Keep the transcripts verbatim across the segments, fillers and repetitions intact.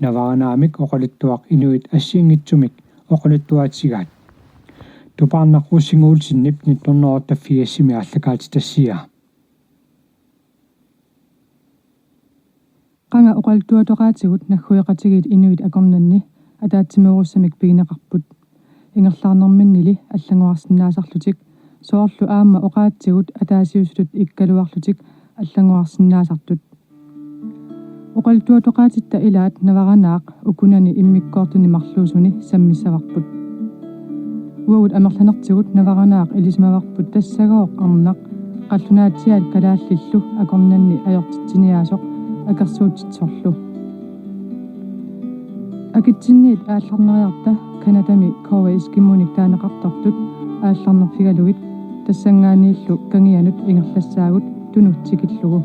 Navaranaamik oqaluttuaq inuit assigiinngitsumik oqaluttuaatigaat. Tupaarnaq Rosing Olsenip nitten hundrede og otteogfirsimi aallakaatitassiaa. Qanga oqaluttuatoqaatigut naggueqatigiit inuit akornanni ataatsimoorussamik pigineqarput. Ingerlaarnerminnili allanngorarsinnaasarlutik, soorlu aamma oqaatsigut ataasiusutut ikkaluarlutik allanngorarsinnaasartut. Oqaluttuatoqaatitta ilaat Navaranaaq ukunani immikkoortuni marluusuni sammissavarput. Uagut amerlanertigut Navaranaaq ilisimavarput tassagooq arnaq qallunaatsiaat kalaallillu akornanni ajortitsiniaasoq akersuutsitsisorlu. Akitsinniit aallarneriarta Canadami K V Eskimoonik taaneqartartut aallarnerfigalugit tassanngaanniillu kangianut ingerlassaagut tunut tikillugu.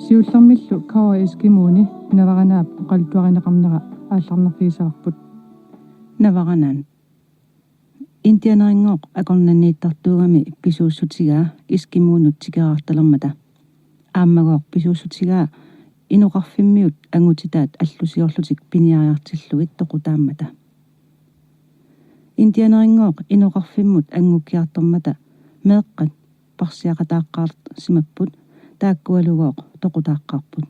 Siullermillu K V Eskimooni Navaranaap oqaluttuarineqarnera aallarnerfigissavarput. Navaranaaq. Indianerinngooq akornanniittartuugami pisuussutigaa Eskimoonut tikeraartalermata. Aammagooq pisuussutigaa inoqarfimmiut angutitaat allusiorlutik piniariartillugit toqutaammata. Indianerinngooq inoqarfimmut angukkiartormata meeqqat parsiaqataaqqaarsimapput, taakkualugooq toqutaaqqaarput.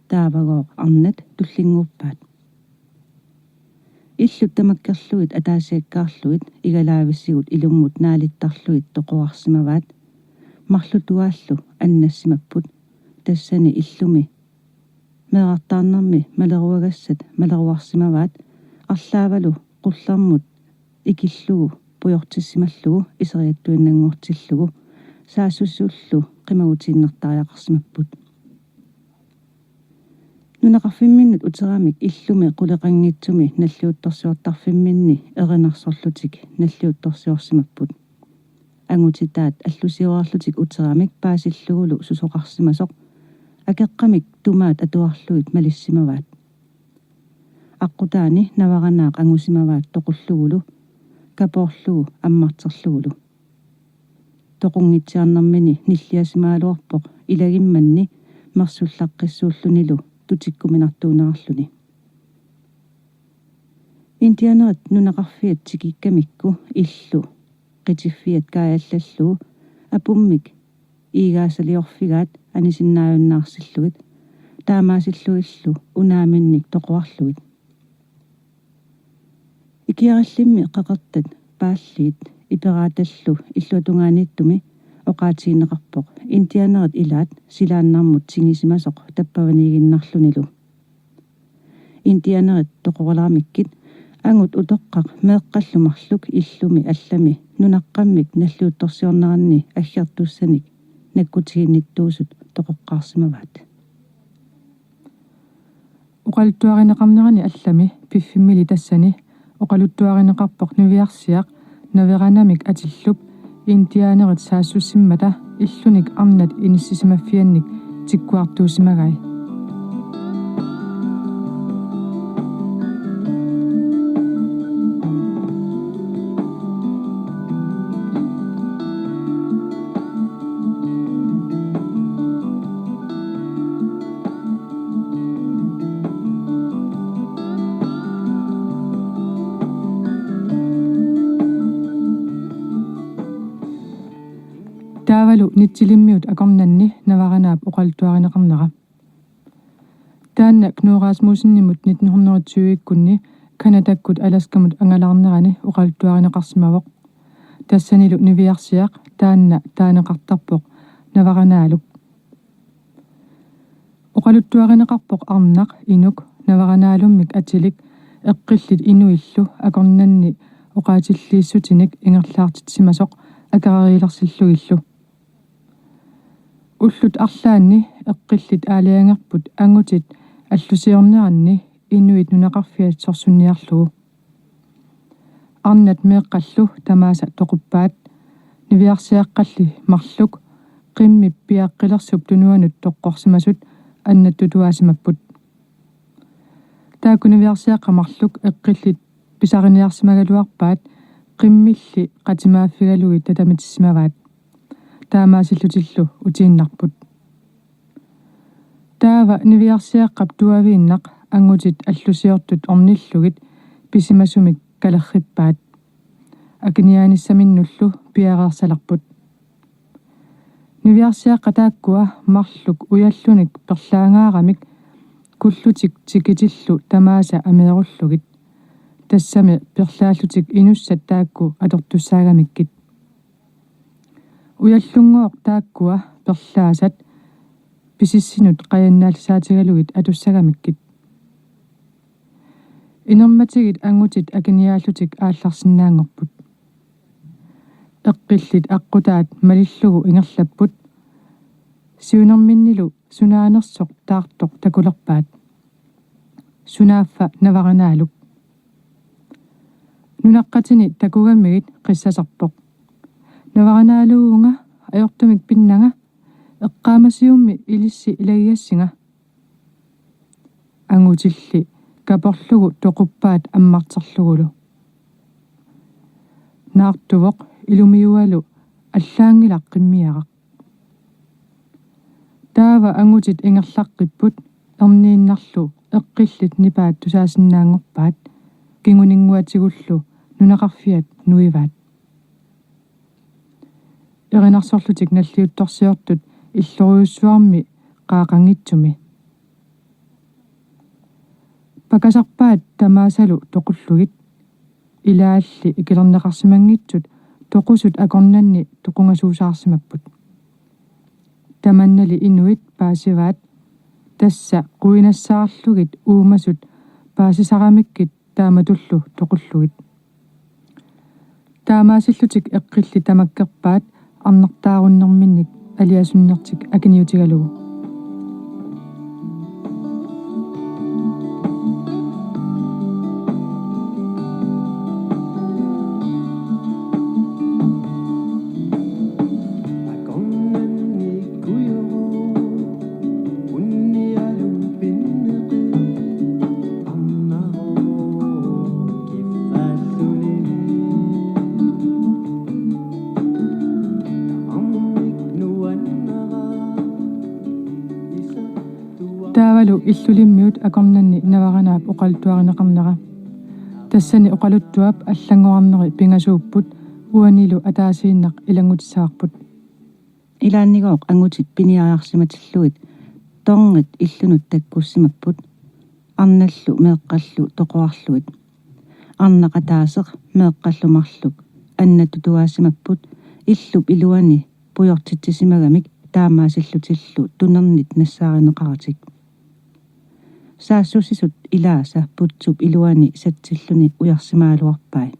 Taavagooq arnat tullinnguuppaat. Illut tamakkerlugit ataasiakkaarlugit igalaavisigut ilummut naalittarlugit toqorarsimavaat. Marlutuaallu annassimapput. Tassani illumi meerartaarnermi maleruagassat maleruarsimavaat, arlaavalu qullermut ikillugu pujortissimallugu iseriattuinnanngortillugu saassussiullu qimagutiinnartariaqarsimapput. Nunaqarfimminnut uteramik illumi quleqanngitsumi nalliuttorsiortarfimminni erinarsorlutik nalliuttorsiorsimapput. Angutitaat allusiorarlutik uteramik paasillugulu susoqarsimasoq akeqqamik tumaat atuarlugit malissimavaat. Aqqutaani Navaranaaq angusimavaat toqullugulu, kapoorlugu ammarterlugulu. Toqunngitsiarnermini nilliasimagaluarpoq ilagimmanni mersullaqqissuullunilu tutikkuminartuunerarluni. Indianerit nunaqarfiat tikikkamikku illu qitiffiat kaajallallugu apummik iigaasaliorfigaat anisinnaajunnaarsillugit taamaasillutillu unaaminnik toqorarlugit. Ikiarillimmi qeqertat paalliit iperaatallu illuatungaaniittumi oqaatigineqarpoq indianerit ilaat silaannarmut tingisimasoq tappavaniiginnarlunilu. Indianerit toqoraleramikkit angut utoqqaq meeqqallu marluk illumi allami nunaqqammik nalliuttorsiorneranni aggertussanik nakkutiginnittuusut toqoqqaarsimavaat. Oqaluttuarineqarnerani allami piffimmili tassani oqaluttuarineqarpoq niviarsiaq Naveranamik atillup indianerit saassussimmata illunik arnat inissisimaffiannik tikkuartuusimagai. Taavalu Nitsilimmiut akornanni Navaranaap oqaluttuarineqarnera. Taanna Knud Rasmussenimut nitten hundrede og tyve-kkunni Canadakkut Alaskamut angalaarnerani oqaluttuarineqarsimavoq. Tassanilu niviarsiaq taanna taaneqartarpoq Navaranaaluk. Oqaluttuarineqarpoq arnaq inuk Navaranaalummik atilik eqqillit inuillu akornanni oqaatilliissutinik ingerlaartitsimasoq akerariilersillugillu. Ullut arlaanni eqqillit aalajangerput angutit allusiorneranni inuit nunaqarfiat sorsunniarlugu. Arnat meeqqallu tamaasa toquppaat, niviarsiaqqalli marluk qimmip piaqqilersup tunuanut toqqorsimasut annattutuaasimapput. Taakku niviarsiaqqat marluk eqqillit pisariniarsimagaluarpaat qimmilli qatimaaffigalugit tatamitissimavaat. Taamaasillutillu utiinnarput. Taava niviarsiaqqap tuaviinnaq angutit allusiortut ornillugit pisimasumik kalerrippaat. Akiniaanissaminnullu piareersalerput. Niviarsiaqqat taakkua marluk ujallunik perlaangaaramik kullutik tikitillu tamaasa ameerullugit. Tassami perlaallutik inussat taakku atortussaagamikkit. Ujallunngooq taakkua perlaasat pisissinut qajannaallisaatigalugit atussagamikkit. Inermatigit angutit akiniaallutik aallarsinnaanngorput. Eqqillit aqqutaat malillugu ingerlapput. Siunerminnilu sunaanersoq taartoq takulerpaat. Sunaaffa Navaranaaluk. Nunaqqatini takugamigit qissasarpoq. Navaranaaluuvunga, ajortumik pinnanga, eqqaamasiummi ilissi ilagigassinga. Angutilli kaporlugu toquppaat ammarterlugulu. Naartuvoq ilumiualu allaanngilaq qimmiaraq. Taava angutit ingerlaqqipput erniinnarlu eqqillit nipaat tusaasinnaanngorpaat kinguninnguatigullu nunaqarfiat nuivaat. Erinarsorlutik nalliuttorsiortut illorujussuarmi qaaqanngitsumi. Pakasarpaat tamaasalu toqullugit, ilaalli ikilerneqarsimanngitsut toqusut akornanni toqungasuusaarsimapput. Tamannali inuit paasivaat, tassa quinassaarlugit uumasut paasisaramikkit taamatullu toqullugit. Taamaasillutik eqqillit tamakkerpaat arnartaarunnerminnik aliasunnertik akiniutigalugu. Taavalu Illulimmiut akornanni Navaranaap oqaluttuarineqarnera. Tassani oqaluttuap allanngorarneri pingasuupput, uanilu ataasiinnaq ilanngutissavarput. Ilaannigooq angutit piniariarsimatillugit torngit illunut takkussimapput, arnallu meeqqallu toqorarlugit. Arnaq ataaseq meeqqallu marluk annattutuaasimapput illup iluani pujortitsisimagamik taamaasillutillu tunernit nassaarineqaratik. Saassussisut ilaasa putsup iluani satsilluni ujarsimagaluarpai.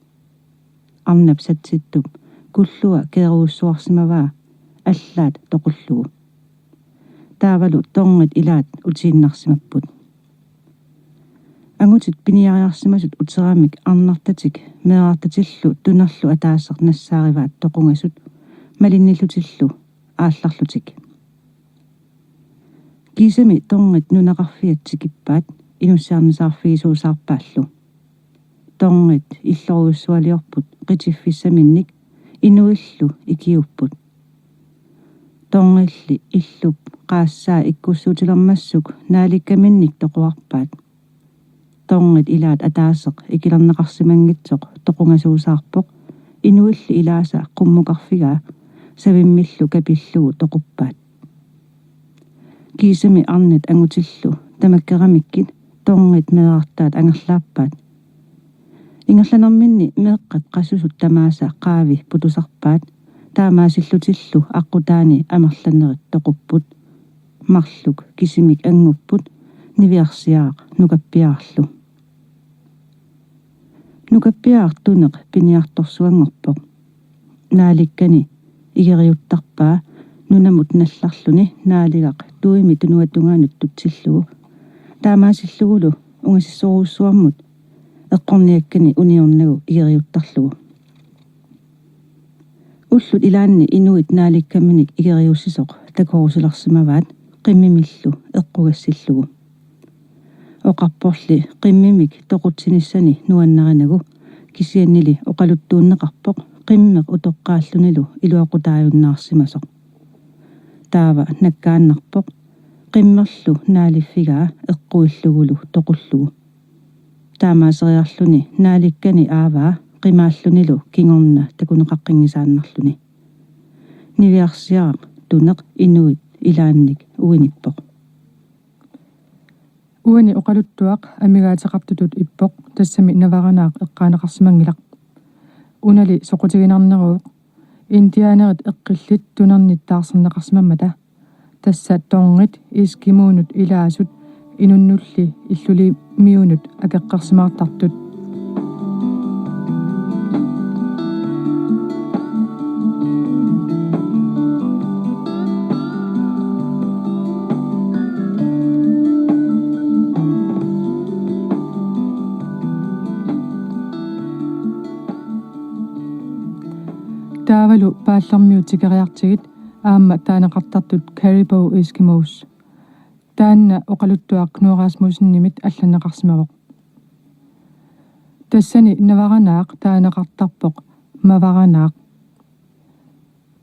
Arnap satsittup kullua keerujussuarsimavaa allaat toqullugu. Taavalu torngit ilaat utiinnarsimapput. Angutit piniariarsimasut uteramik arnartatik meerartatillu tunerlu ataaseq nassaarivaat toqungasut malinnillutillu aallarlutik. Kiisami torngit nunaqarfiat tikippaat inussiarnisaarfigisuusaarpaallu. Torngit illorujussualiorput qitiffissaminnik inuillu ikiuupput. Torngilli illup qaassaa ikkussuutilermassuk naalikkaminnik toqorarpaat. Torngit ilaat ataaseq ikilerneqarsimanngitsoq toqungasuusaarpoq, inuilli ilaasa qummukarfigaa savimmillu kapillugu toquppaat. Kiisami arnat angutillu Tamakkeramikkit tornit meerartaat angerlaappaat. Ingerlanerminni meeqqat qasusut tamaasa qaavi putusarpaat, taamaasillutillu aqqutaani amerlanerit toqupput. Marluk kisimik angupput, niviarsiaraq nukappiararlu. Nukappiaraq Tuneq piniartorsuanngorpoq. Naalikkani igeriuttarpaa nunamut nallarluni naaligaq tuimi tunuatungaanut tutsillugu. Taamaasillugulu ungasissorujussuarmut eqqorniakkani uniornagu igeriuttarlugu. Ullut ilaanni inuit naalikkaminik igeriussisoq takorusulersimavaat qimmimillu eqqugassillugu. Oqarporli qimmimik toqutsinissani nuannarinagu, kisiannili oqaluttuunneqarpoq qimmeq utoqqaallunilu iluaqutaajunnaarsimasoq. Taava nakkaannarpoq qimmerlu naaliffigaa eqquillugulu toqullugu. Taamaaseriarluni naalikkani aavaa qimaallunilu kingorna takuneqaqqinngisaannarluni. Niviarsiaraq Tuneq inuit ilaannik uinippoq. Uani oqaluttuaq amigaateqartutut ippoq, tassami Navaranaaq eqqaaneqarsimanngilaq. Unali soqutiginarneruvoq, indianerit eqqillit tunernit taarserneqarsimammata. Tassa tornit eskimoonut ilaasut inunnulli illulimiunut akeqqersimaartartut. Taavalu Paallermiut tikeriartigit aamma taaneqartartut Caribou Eskimos. Taanna oqaluttuaq Knud Rasmussenimit allanneqarsimavoq. Tassani Navaranaaq taaneqartarpoq Mavaranaaq.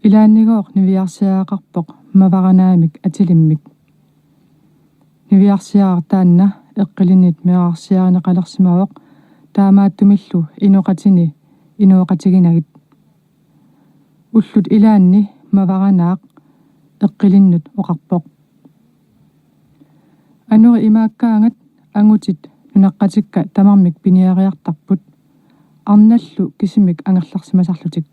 Ilaannigooq niviarsiaraqarpoq Mavaranaamik atilimmik. Niviarsiaraq taanna eqqilinnit meerarsiarineqalersimavoq, taamaattumillu inoqatini inooqatiginagit. Ullut ilaanni Mavaranaaq eqqilinnut oqarpoq: Anori imaakkaangat angutit nunaqqatikka tamarmik piniariartarput, arnallu kisimik angerlarsimasarlutik.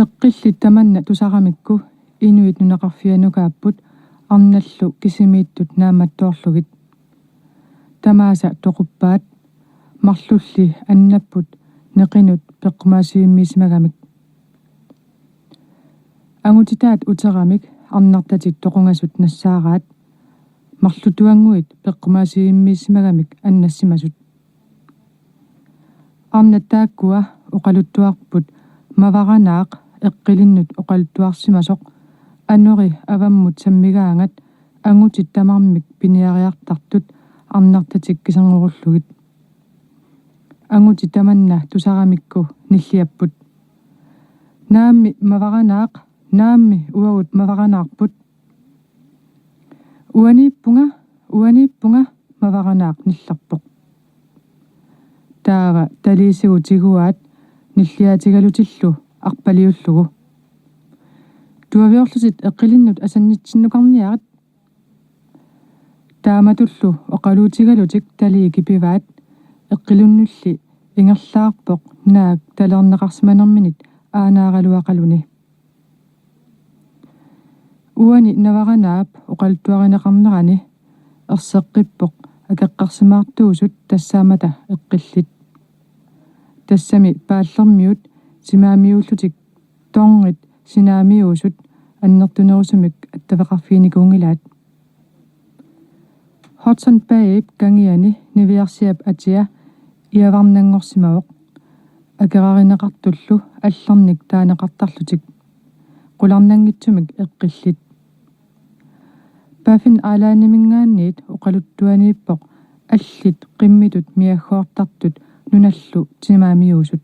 Eqqillit tamanna tusaramikku inuit nunaqarfianukaapput arnallu kisimiittut naammattoorlugit. Tamaasa toquppaat, marlulli annapput neqinut peqqumaasivimmiissimagamik. Angutitaat uteramik arnartatik toqungasut nassaaraat, marlutuannguit peqqumaasivimmiissimagamik annassimasut. Arnat taakkua oqaluttuarput Mavaranaaq eqqilinnut oqaluttuarsimasoq anori avammut sammigaangat angutit tamarmik piniariartartut arnartatik kiserngorullugit. Angutit tamanna tusaramikku nilliapput: Naammi Mavaranaaq, naammi uagut Mavaranaarput. Uaniippunga, uaniippunga, Mavaranaaq nillerpoq. Taava taliisigut tiguaat nilliaatigalutillu arpaliullugu: Tuaviorlutit eqqilinnut asannitsinnukarniarit. Taamatullu oqaluutigalutik talii kipivaat, eqqilunnulli ingerlaarpoq naak talerneqarsimanerminit aanaaraluaqaluni. Uani Navaranaap oqaluttuarineqarnerani erseqqippoq akeqqersimaartuusut tassaammata eqqillit. Tassami Paallermiut timaamiuullutik tornit sinaamiuusut annertunerusumik attaveqarfiginikuunngilaat. Hudson Bayip kangiani niviarsiap atia iavarnanngorsimavoq, akerarineqartullu allernik taaneqartarlutik. Qularnanngitsumik eqqillit. Baffin Islandiminngaanniit oqaluttuaniippoq allit qimmitut miaggoortartut nunallu timaamiuusut.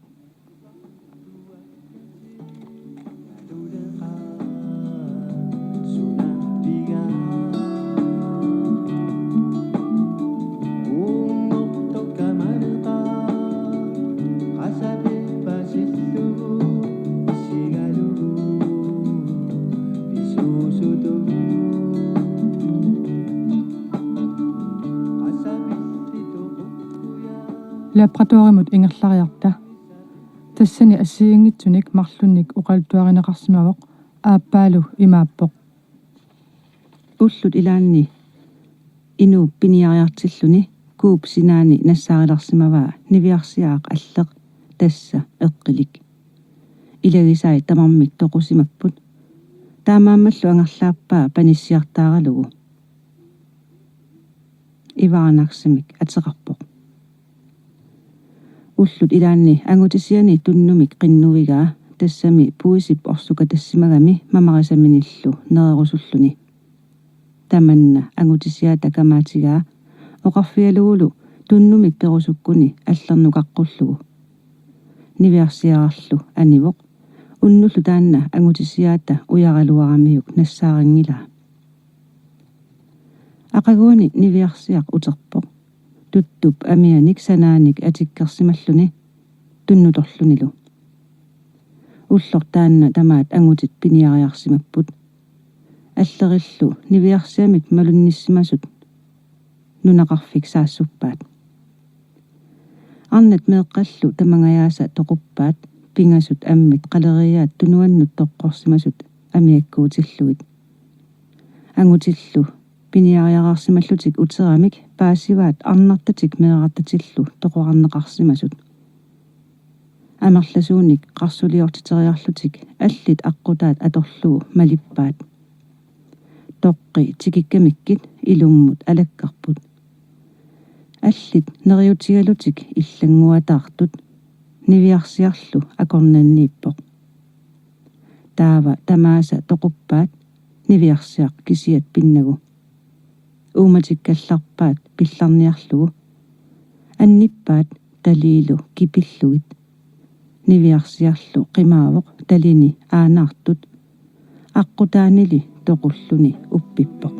Laboratoriumut ingerlariarta. Tassani assigiinngitsunik marlunnik oqaluttuarineqarsimavoq, aappaalu imaappoq: Ullut ilaanni inuup piniariartilluni kuup sinaani nassaarilersimavaa niviarsiaaq alleq, tassa eqqilik. Ilagisai tamarmik toqusimapput. Taamaammallu angerlaappaa panissiartaaralugu. Ivaanarsimik ateqarpoq. Ullut ilaanni angutisiani tunnumik qinnuigaa, tassami puisip orsukatassimagami mamarisaminillu nererusulluni. Tamanna angutisiaata kamaatigaa, oqarfigalugulu tunnumik perusukkuni allernukaqullugu. Niviarsiararlu anivoq, unnullu taanna angutisiaata ujaraluaramiuk nassaarinngilaa. Aqaguani niviarsiaq uterpoq, tuttup amianik sanaanik atikkersimalluni, tunnutorlunilu. Ulloq taanna tamaat angutit piniariarsimapput. Allerillu niviarsiamik malunnissimasut nunaqarfik saassuppaat. Arnat meeqqallu tamangajaasa toquppaat, pingasut ammit qaleriaat tunuannut toqqorsimasut amiakkuutillugit. Angutillu piniariararsimallutik uteramik paasivaat arnartatik meerartatillu toqorarneqarsimasut. Amerlasuunik qarsuliortiteriarlutik allit aqqutaat atorlugu malippaat. Toqqi tikikkamikkit ilummut alakkarput. Allit neriutigalutik illannguataartut, niviarsiarlu akornanniippoq. Taava tamaasa toquppaat, niviarsiaq kisiat pinnagu. Uumatikkallarpaat pillarniarlugu. Annippaat taliilu kipillugit. Niviarsiarlu qimaavoq talini aanaartut. Aqqutaanili toqulluni uppippoq.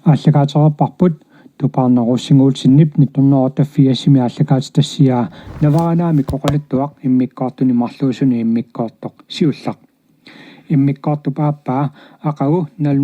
Aallakaatereerparput Tupaarnaq Rosing Olsenip nitten hundrede og otteogfirsimi aallakaatitassiaa Navaranaamik oqaluttuaq immikkoortuni marluusuni immikkoortoq siulleq. Immikkoortup aappaa aqagu nul